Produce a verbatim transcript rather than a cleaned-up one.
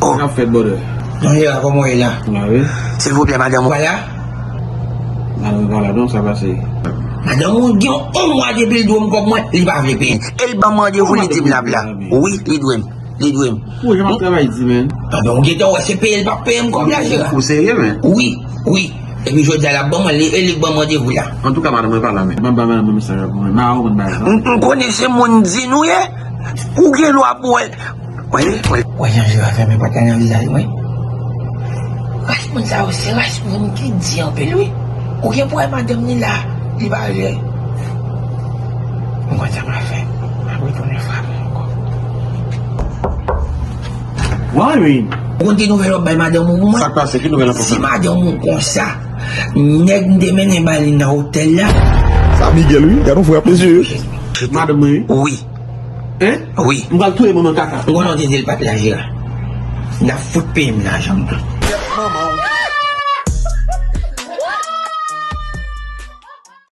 Sa k ap fèt, brother? Non, Jera, kòman w ye la? Mwen la, wi. Silvouplè, madanm ou pa la? Madanm ou pa la, non, sa pase? Madanm ou gen yon mwa depi l dwe m kòb mwen, li pa vle peye. E l ban m randevou, li di m l ap la. Wi, li dwe m. Li dwe m. Ou jan m ap travay di, man. Pandan w gentan wè se peye l p ap peye m kòb la, Jera. Ou serye, man? Wi, wi. Epi jodi a l ap ban mwen, li, e li k ban m randevou la. Antouka, madanm mwen pa la, man. M ap ba madanm mwen mesaj la pou mwen. M pa konprann bagay sa. M, m konnen se moun di nou ye. Ou gen lwa pou wè. Wè, wè. Wè jan Jera fèmen pòt la nan vizaj mwen. Ras moun sa yo, se ras moun ki di anpil, wi. Ou gen pou wè madanm ni la, li pa vle. M konn sa m ap fè. M ap retounen frape ankò. Why, man? Ou konn ki nouvèl w ap bay madanm ou pou mwen? Sa k pase? Ki nouvèl ankò? Si madanm ou konsa, nèg m te mennen ba li nan otèl la. Sa Miguel, wi. Gad yon frè ap mesye. Madanm mwen, wi. Wi. Hein? Wi. M pral touye manman kaka. M konnen w te di l pa t la, Jera. N ap fout peye m lajan m tou. Kèt manman w.